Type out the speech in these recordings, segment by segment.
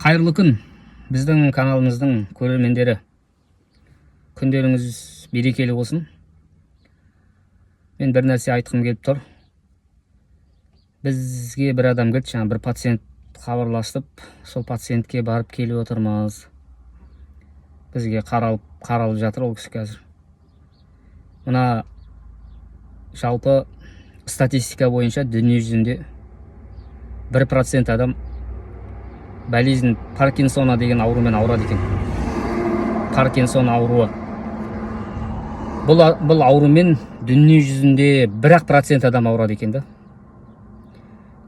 Қайырлы күн, біздің каналымыздың көрермендері! Күндеріңіз берекелі болсын! Мен бір нәрсе айтқым келіп тұр. Бізге бір адам келді жаңа, бір пациент хабарласып, сол пациентке барып келіп отырмыз. Бізге қаралып жатыр ол кісі қазір. Мына жалпы статистика бойынша дүние жүзінде 1% адам болезнь Паркинсона деген аурумен ауырады екен. Паркинсон ауруы, бұл аурумен дүние жүзінде 1-ақ процент адам ауырады екен да.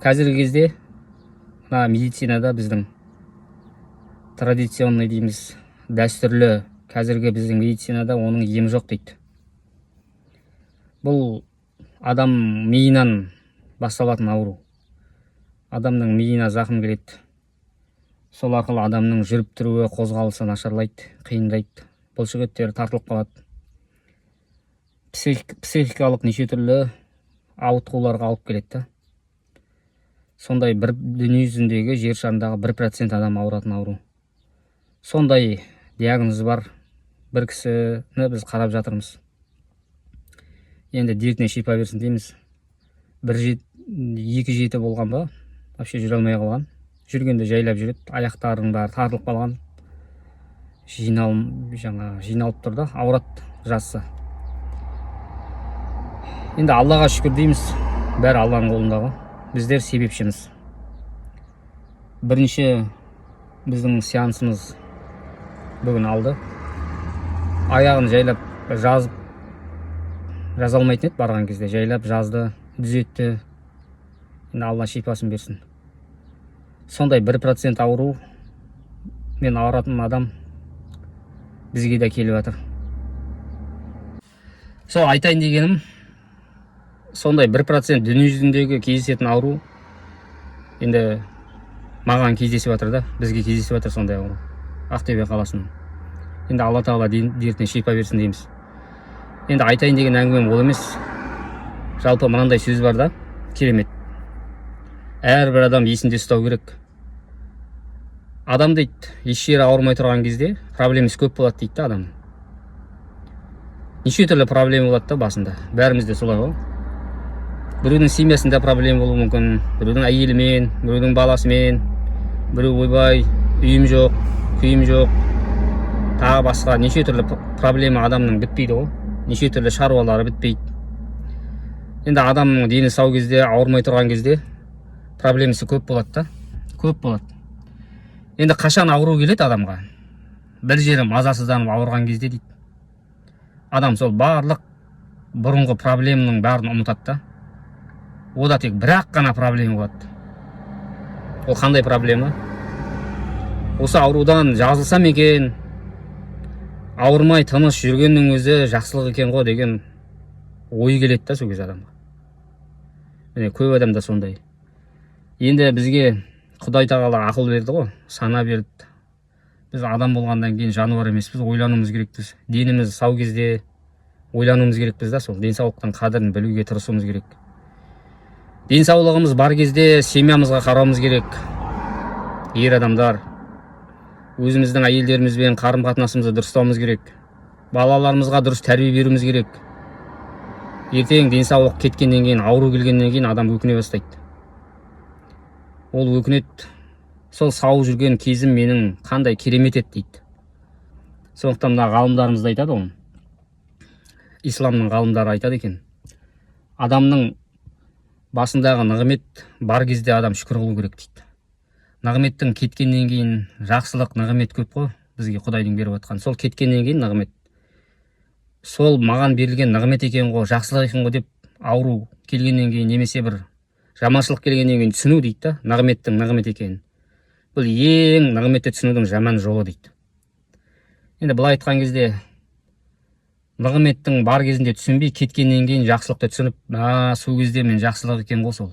Қазіргі кезде мына медицинада, біздің традиционный дейміз, дәстүрлі қазіргі біздің медицинада оның емі жоқ дейді. Бұл адам миынан басталатын ауру. Адамның миына зақым келеді, сол арқылы адамның жүріп тұруы, қозғалысы нашарлайды, қиындайды, бұлшық еттері тартылып қалады, психикалық неше түрлі ауытқуларға алып келеді да. Сондай бір дүние жүзіндегі, жер шарындағы 1% адам ауыратын ауру. Сондай диагнозы бар бір кісіні біз қарап жатырмыз. Енді дертіне шипа берсін дейміз. Бір екі жеті болған ба, вообще жүре алмай қалған. Жүргенде жайлап жүреді, аяқтарының бәрі тартылып қалған, жаңа жиналып тұр да, ауырады жазса. Енді Аллаға шүкір дейміз, бәрі Алланың қолында ғой, біздер себепшіміз. Бірінші біздің сеансымыз бүгін алды. Аяғын жайлап жазып, жаза алмайтын еді барған кезде, жайлап жазды, түзетті. Енді Алла шипасын берсін. Сондай 1% ауру мен ауыратын адам бізге де келіп жатыр. Сол айтайын дегенім, сондай 1% дүние жүзіндегі кездесетін ауру енді маған кездесіп жатыр да, бізге кездесіп жатыр сондай ауру Ақтөбе қаласының. Енді Алла Тағала дертіне шипа берсін дейміз. Енді айтайын деген әңгімем ол емес. Жалпы мынандай сөз бар да, керемет, әрбір адам есінде ұстау керек. Адам дейді, еш жері ауырмай тұрған кезде проблемасы көп болады дейді да. Адам неше түрлі проблема болады да басында, бәрімізде солай ғой. Біреудің семьясында проблема болуы мүмкін, біреудің әйелімен, біреудің баласымен, біреу ойбай, үйім жоқ, күйім жоқ, тағы басқа неше түрлі проблема адамның бітпейді ғой, неше түрлі шаруалары бітпейді. Енді адамның дені сау кезде, ауырмай тұрған кезде проблемасы көп болады да, көп болады. Енді қашан ауру келеді адамға? Бір жері мазасызданып ауырған кезде дейді. Адам сол барлық бұрынғы проблеманың бәрін ұмытады да, ода тек бір ақ қана проблема болады. Ол қандай проблема? Осы аурудан жазылсам екен, ауырмай тыныш жүргеннің өзі жақсылық екен ғой деген ой келеді да сол кезде адамға. Міне, көп адамда сондай. Енді бізге Құдай Тағала ақыл берді ғой, сана берді. Біз адам болғаннан кейін жануар емеспіз, ойлануымыз керекпіз. Деніміз сау кезде ойлануымыз керекпіз да, сол денсаулықтың қадірін білуге тырысуымыз керек. Денсаулығымыз бар кезде семьямызға қарауымыз керек. Ер адамдар өзіміздің әйелдерімізбен қарым қатынасымызды дұрыстауымыз керек, балаларымызға дұрыс тәрбие беруіміз керек. Ертең денсаулық кеткеннен кейін, ауру келгеннен кейін адам өкіне бастайды. Ол өкінеді: сол сау жүрген кезім менің қандай керемет еді дейді. Сондықтан мына ғалымдарымыз да айтады ғой, исламның ғалымдары айтады екен: адамның басындағы нығмет бар кезде адам шүкір қылу керек дейді. Нығметтің кеткеннен кейін, жақсылық, нығмет көп қой бізге Құдайдың беріп жатқан, сол кеткеннен кейін нығмет, сол маған берілген нығмет екен ғой, жақсылық екен ғой деп ауру келгеннен кейін немесе бір жаманшылық келгеннен кейін түсіну дейді да, нығметтің нығмет екенін, бұл ең нығметті түсінудің жаман жолы дейді. Енді былай айтқан кезде, нығметтің бар кезінде түсінбей, кеткеннен кейін жақсылықты түсініп, а сол кезде мен жақсылық екен ғой, сол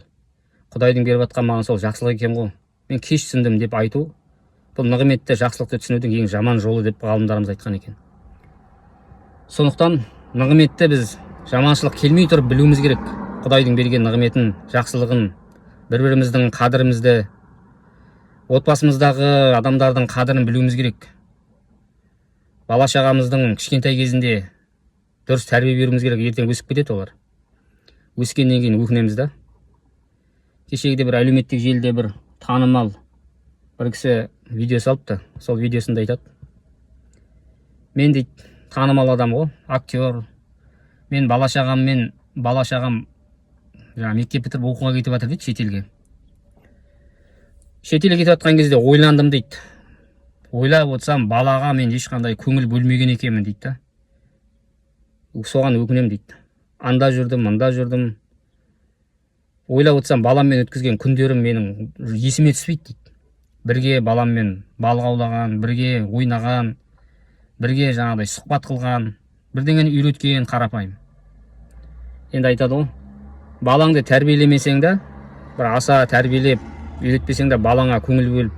Құдайдың беріп жатқан маған сол жақсылық екен ғой, мен кеш түсіндім деп айту, бұл нығметті, жақсылықты түсінудің ең жаман жолы деп ғалымдарымыз айтқан екен. Сондықтан нығметті біз жаманшылық келмей тұрып білуіміз керек. Құдайдың берген нығметін, жақсылығын, бір біріміздің қадірімізді. Отбасымыздағы адамдардың қадірін білуіміз керек. Бала шағамыздың кішкентай кезінде дұрыс тәрбие беруіміз керек. Ертең өсіп кетеді олар, өскеннен кейін өкінеміз да. Кешегіде бір әлеуметтік желіде бір танымал бір кісі видео салыпты. Сол видеосында айтады: «Мен, – дейді, – танымал адам ғой, актер. Мен бала шағаммен, бала шағам жаңағы мектеп бітіріп, оқуға кетіп жатыр, – дейді, – шетелге. Шетелге кетіп жатқан кезде ойландым, – дейді, – ойлап отырсам, балаға мен ешқандай көңіл бөлмеген екенмін, – дейді да, – соған өкінемін, – дейді. – Анда жүрдім, мында жүрдім, ойлап отырсам, баламмен өткізген күндерім менің есіме түспейді, – дейді. Бірге баламмен балық аулаған, бірге ойнаған, бірге жаңағыдай сұхбат қылған, бірдеңені үйреткен қарапайым. Енді айтады ғой, балаңды тәрбиелемесең де, бір аса тәрбиелеп үйретпесең де, балаңа көңіл бөліп,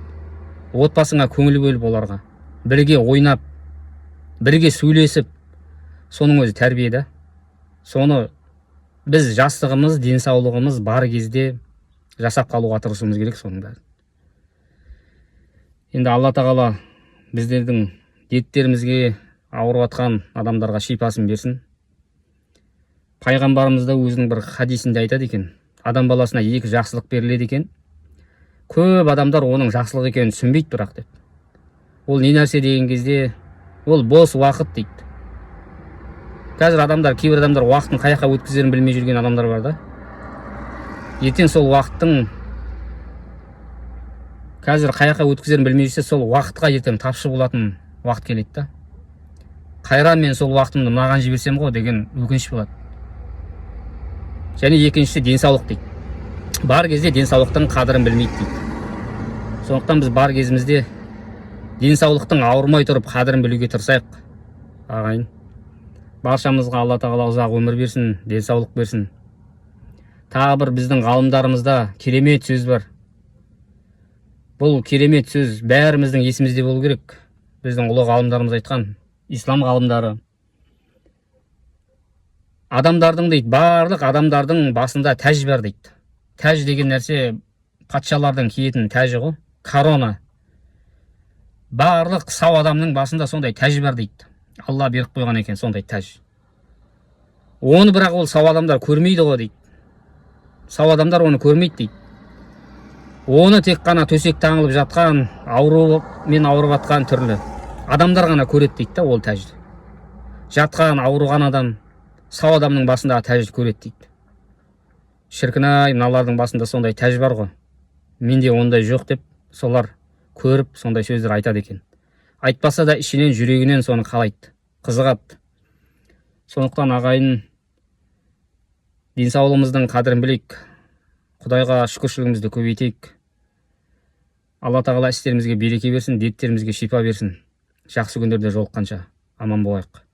отбасыңа көңіл бөліп, оларға бірге ойнап, бірге сөйлесіп, соның өзі тәрбие да. Соны біз жастығымыз, денсаулығымыз бар кезде жасап қалуға тырысуымыз керек соның бәрін. Енді Алла тағала біздердің дерттерімізге, ауырып жатқан адамдарға шипасын берсін. Пайғамбарымыз да өзінің бір хадисінде айтады екен: адам баласына екі жақсылық беріледі екен, көп адамдар оның жақсылық екенін түсінбейді бірақ, деп. Ол не нәрсе деген кезде, ол бос уақыт дейді. Қазір адамдар, кейбір адамдар уақытын қай жаққа өткізерін білмей жүрген адамдар бар да. Ертең сол уақыттың, қазір қай жаққа өткізерін білмей жүрсе, сол уақытқа ертең тапшы болатын уақыт келеді да. Қайран, мен сол уақытымды мынаған жіберсем ғой деген өкініш болады. Және екіншісі денсаулық дейді. Бар кезде денсаулықтың қадірін білмейді дейді. Сондықтан біз бар кезімізде денсаулықтың ауырмай тұрып қадірін білуге тырысайық, ағайын. Баршамызға Алла тағала ұзақ өмір берсін, денсаулық берсін. Тағы бір біздің ғалымдарымызда керемет сөз бар. Бұл керемет сөз бәріміздің есімізде болу керек. Біздің ұлы ғалымдарымыз айтқан, ислам ғалымдары: адамдардың, дейді, барлық адамдардың басында тәж бар, дейді. Тәж деген нәрсе патшалардың киетін тәжі ғой, корона. Барлық сау адамның басында сондай тәж бар, дейді. Алла беріп қойған екен сондай тәж. Оны бірақ ол сау адамдар көрмейді ғой, дейді. Сау адамдар оны көрмейді, дейді. Оны тек қана төсек таңылып жатқан, аурумен ауырып жатқан түрлі адамдар ғана көреді, дейді да. Ол тәжді жатқан ауырған адам сау адамның басындағы тәжді көреді, дейді. Шіркін ай, мыналардың басында сондай тәж бар ғой, менде ондай жоқ деп, солар көріп сондай сөздер айтады екен. Айтпаса да, ішінен, жүрегінен соны қалайды, қызығады. Сондықтан, ағайын, денсаулығымыздың қадірін білейік, Құдайға шүкіршілігімізді көбейтейік. Алла тағала істерімізге береке берсін, дерттерімізге шипа берсін. Жақсы күндерде жолыққанша аман болайық.